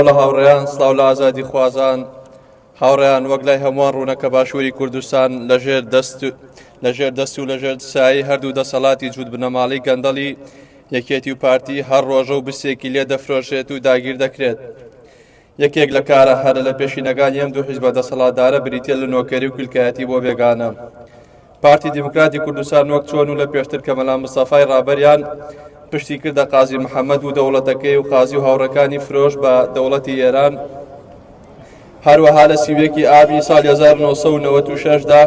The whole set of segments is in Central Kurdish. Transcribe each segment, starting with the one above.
لە هاوڕێیان، سڵاو لە ئازادیخوازان. هاوڕێیان وەک لای هەمووان ڕوونە کە باشووری کوردستان لەژێر دەست لەژێر دەست و لەژێر سایەی هەردوو دەسەڵاتی جووت بنەماڵەی گەندەڵی یەکێتی و پارتی هەر ڕۆژە و بسێکی لێ دەفرۆشێت و داگیر دەکرێت. یەکێک لە کارە هەرە لە پێشینەکانی ئەم دوو حیزبە دەسەڵاتدارە بریتیە لە نۆکەری و کلکایەتی بۆ بێگانە. پارتی دیموکراتی کوردستان وەک چۆن و لە پێشتر کە مەلا مستەفای ڕابەریان پشتی کردە قازی محەممەد و دەوڵەتەکەی و قازی و هاوڕەکانی فرۆش بە دەوڵەتی ئێران هەروەها لە سیویەکی ئابی ساڵ 1996 دا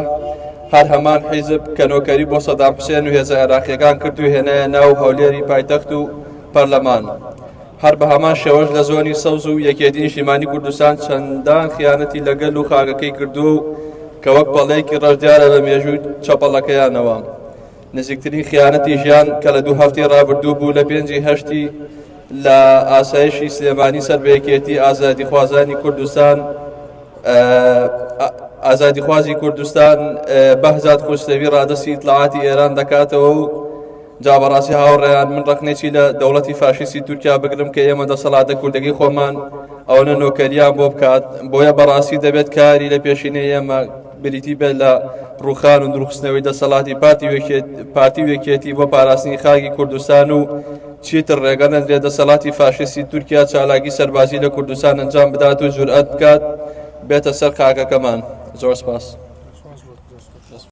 هەر هەمان حیزب کە نۆکەری بۆ سەدام حوسێن و هێزە عێراقیەکان کرد و هێنایە ناو هەولێری پایتەخت و پەرلەمان. هەر بە هەمان شێوەش لە زۆنی سەوز و یەکێتی نیشتیمانی کوردستان چەندان خیانەتی لە گەل و خاکەکەی کردووە و کە وەک پەڵەیەکی ڕەش دیارە لە مێژووی چەپەڵەکەیانەوە. نزیکترین خیانەتی ژیان کە لە دوو هەفتەی ڕابردوو بوو لە پێنجی هەشتی لە ئاسایشی سلێمانی سەر بە یەکێتی ئازادیخوازانی کوردستان ئازادیخوازی کوردستان بەهزاد خوسرەوی ڕادەستی ئیتلاعاتی ئێران دەکاتەوە و جا بەڕاستی هاوڕێیان من ڕەخنەی لە دەوڵەتی فاشیستی تورکیا بگرم کە ئێمە دەسەڵاتە کوردەکەی خۆمان ئەوەنە نۆکەریان بۆ بکات بۆیە بەڕاستی دەبێت کاری لە پێشینەی ئێمە بریتی بێت لە ڕوخان و دروخستنەوەی دەسەڵاتی پارتی وێکێت پارتی وێکێتی بۆ پاراستنی خاکی کوردستان و چیتر ڕێگە نەدرێت دەسەڵاتی فاشیستی تورکیا چالاکی سەربازی لە کوردستان ئەنجام بدات و جورئەت بکات بێتە سەر خاکەکەمان زۆر سپاس.